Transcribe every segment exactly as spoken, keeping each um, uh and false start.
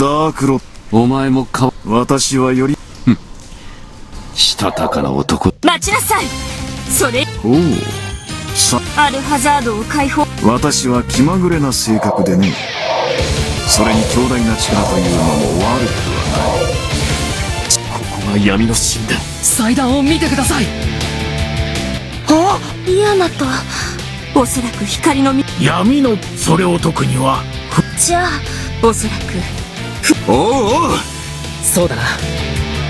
ダークロ、お前もか、私はより、うん。したたかな男。待ちなさい。それ、おう。さ、アルハザードを解放。私は気まぐれな性格でね。それに強大な力というのも悪くはない。ここが闇の神殿。祭壇を見てください。あ、イアマと。おそらく光のみ、闇のそれを解くには、じゃあ、おそらく、おうおう。そうだな。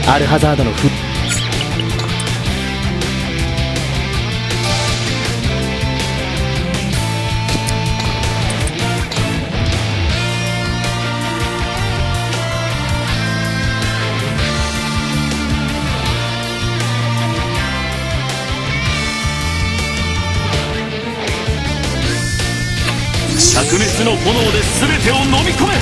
アルハザードのふ、灼熱の炎で全てを飲み込め。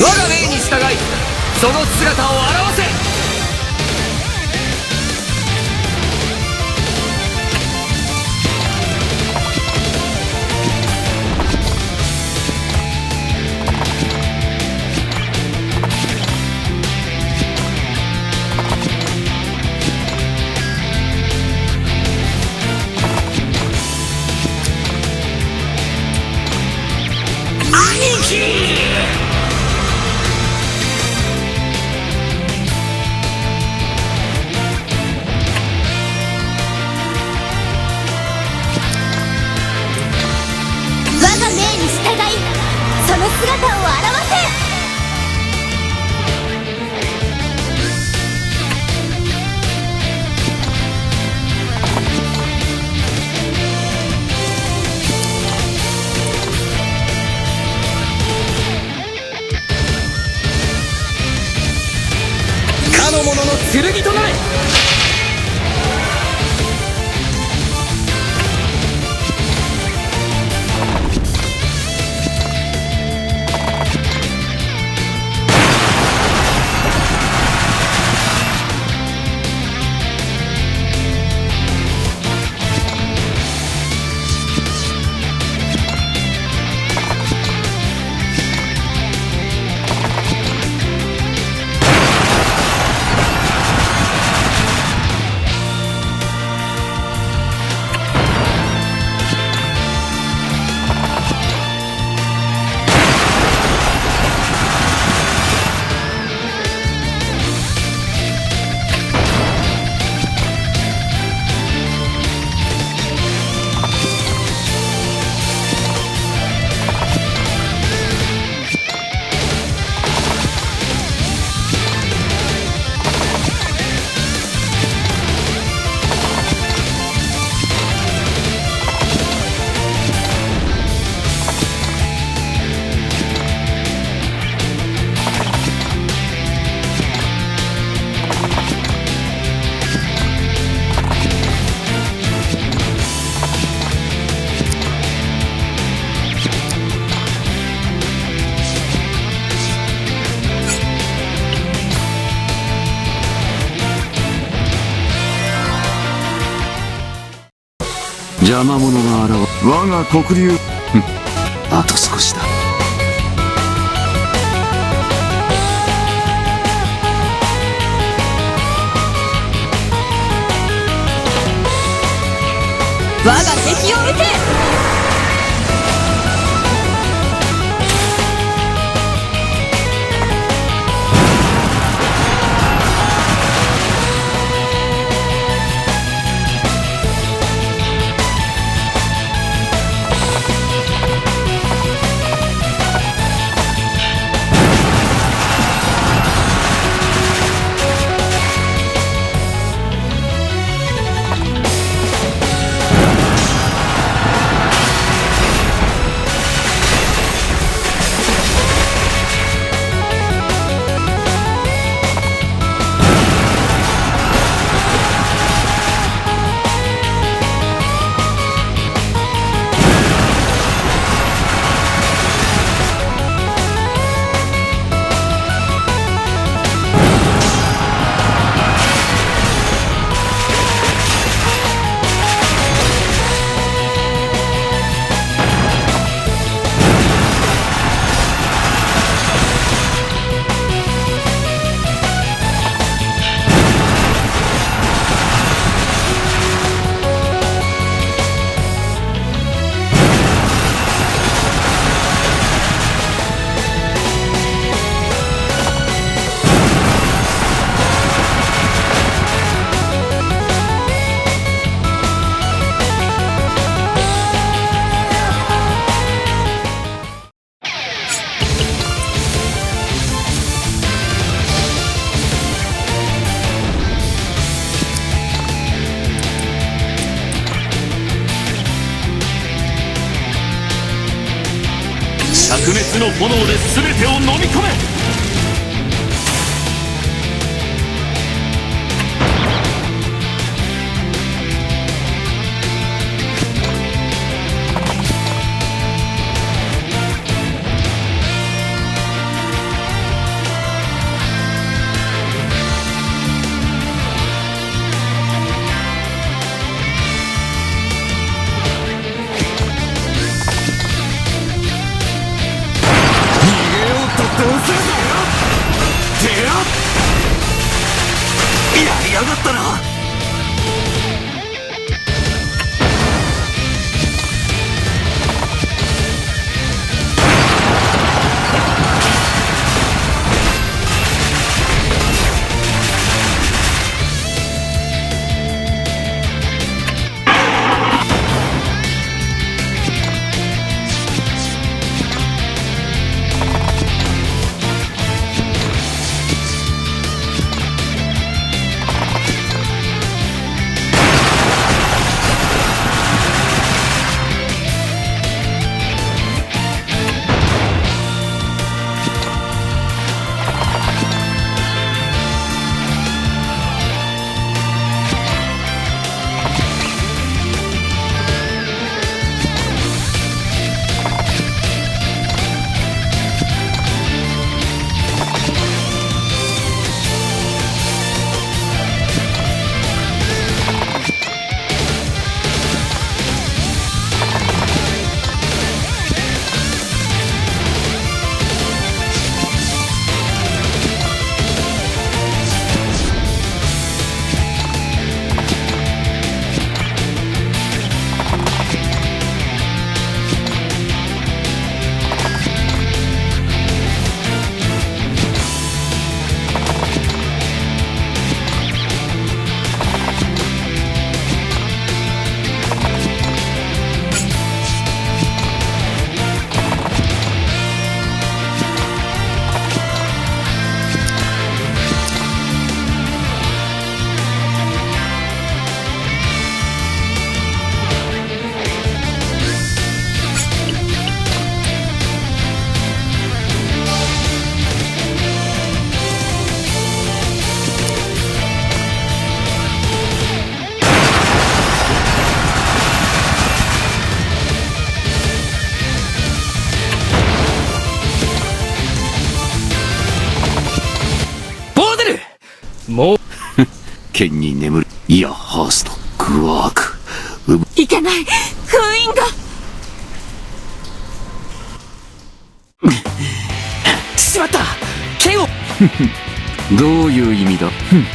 我が命に従い、その姿を現せ。兄貴！我が命に従い、その姿を現せ！かの者の剣となれ！邪魔者が現れ、我が黒龍。ふん。あと少しだ。我がを受け。灼熱の炎で全てを飲み込め。逃げようったってうるせえんだよ。てや、やりやがったな。ボーデル！もう。剣に眠る。いや、ハースト、クワーク。う、いけない。封印が。しまった！ケンを。どういう意味だ？ふん。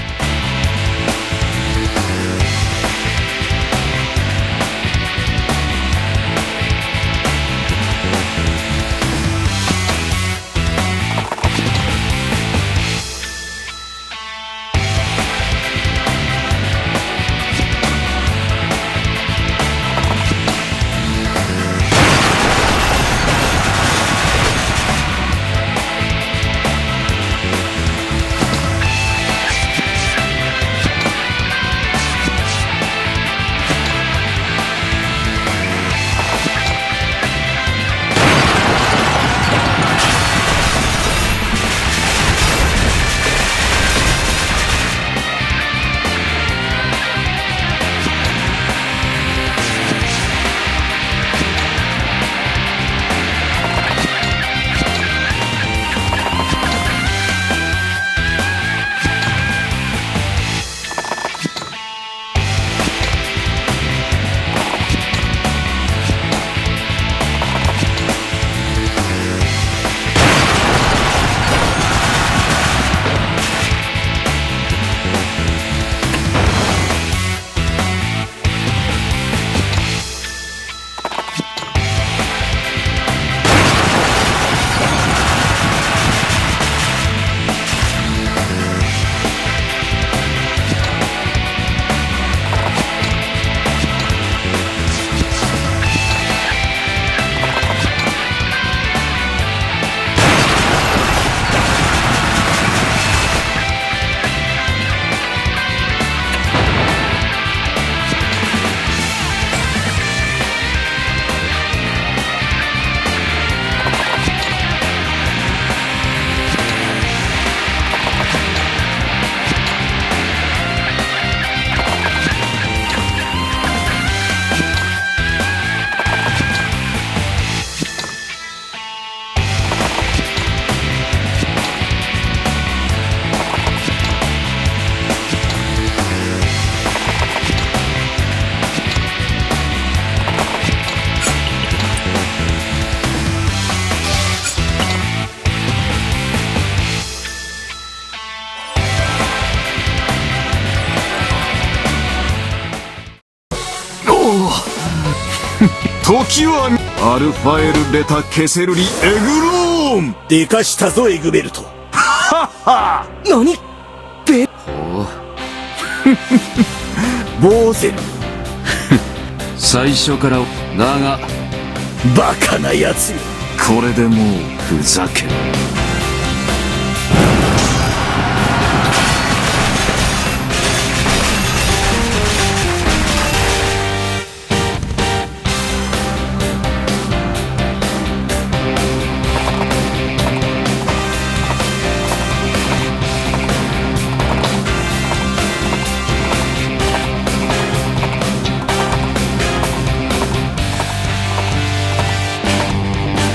時は、アルファエル・ベタ・ケセルリ・エグローン。でかしたぞ、エグベルト。はっは。何？ボーゼル。最初から。だが、バカなやつよ。これでもう、ふざけ。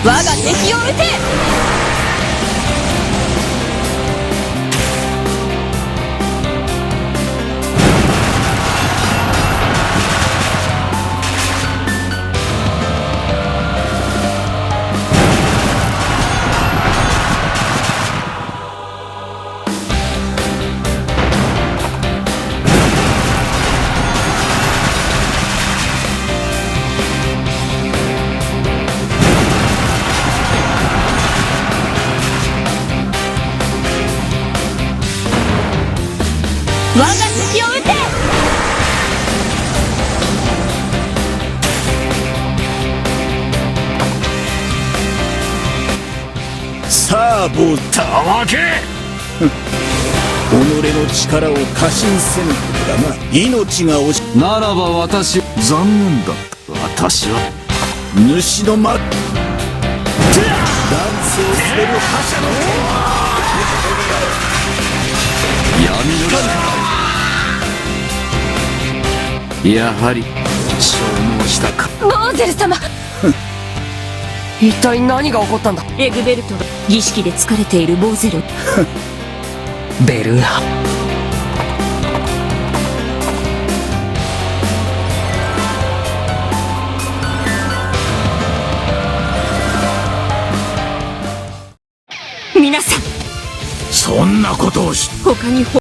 我が敵を討て。 我が敵を討て。 さあ、坊、たわけ！己の力を過信せぬことだな。命が惜し、ならば私、残念だ。私は、主のま、ダンスを滑る覇者の、闇の光。やはり、消耗したか。ボーゼル様！ 一体何が起こったんだ？エグベルトが儀式で疲れている。ボーゼル。ベルーナ。 皆さん。そんなことをし、他に